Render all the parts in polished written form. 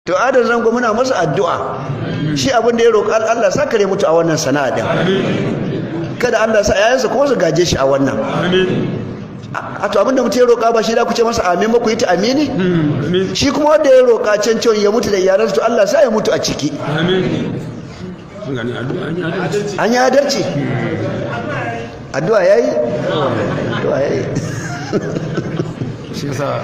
To Adam Zango muna masa addu'a, shi abin da ya roƙa, Allah sa kare mutu a wannan sana'a din, kada Allah sa yayansa kuma su gaje shi a wannan. A to, abin da mutum ya roƙa ba shi da ku ce masa amin ba, ku yi ta amini. Shi kuma wanda ya roƙa can cewa ya mutu da iyalansa, to Allah sa ya mutu a ciki. An yi adalci, addu'a yayi, addu'a yayi. Shi yasa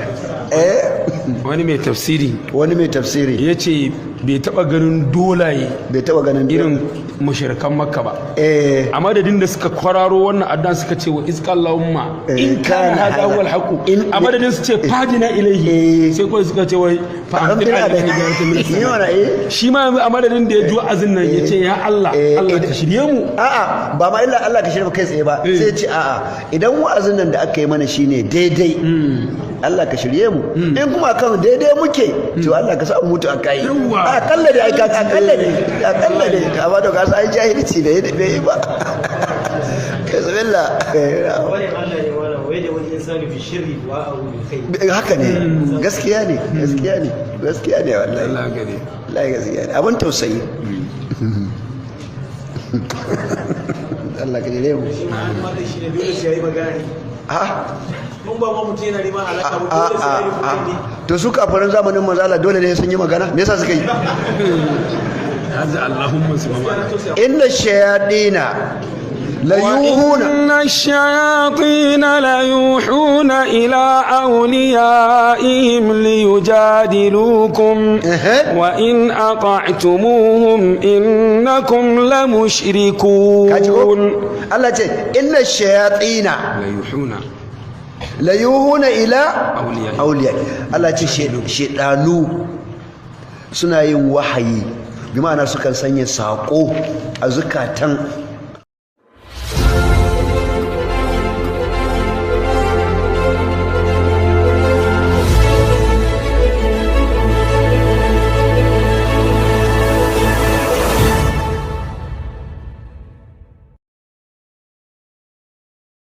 wani mai tafsiri Wani mai tafsiri ya ce bai taba ganin dolaye bai taba ganin irin mushrikan Makka ba. A madadin da suka kwararo wannan addu'a, suka ce wa izqa Allahumma in kana hadha huwa alhaqu, a madadin su ce fahdina ilaihi, sai kawai suka ce wai fa amtir alaihi hijaratan min Ni wana Shi ma yanzu a madadin da ya ji wa'azin nan ya ce ya Allah, Allah ka shirye mu. A'a, ba ma illa Allah ka shirya kai tsaye ba, sai ce a'a, idan wa'azin nan da aka yi mana shine daidai, Allah ka shirye mu. In kuma kan daidai muke, to Allah ka sa mu mutu a kai. Akalla dai, akalla dai, akalla dai. Amma to ka san ai jahilci da bai yi ba, bismillah. Wani Allah ne wannan wai da wani insani bi shirri wa abu bi khair. Haka ne, gaskiya ne, gaskiya ne, gaskiya ne wallahi. Allah gare. Wallahi gaskiya ne, abin tausayi. Allah ka jire mu. Shi ma an mata shi ne dole sai yayi magana ne. Ha. Mun ba ma mutum yana neman halaka ba, dole sai yayi mutum ne. To, su kafiran zamanin manzo Allah dole ne sun yi magana? Me yasa suka yi? Hadda Allahumma su ma. Inna shayatina la yuhuna وإن الشياطين ليوحون إلى أوليائهم ليجادلوكم وإن أطعتموهم إنكم Kaji ko? لمشركون. Allah ce inna shayatina ليوحون la yuhuna ila أوليائهم. awliya. Allah ce shedanu suna yin wahayi, bi ma'ana sukan sanya sako a zukatan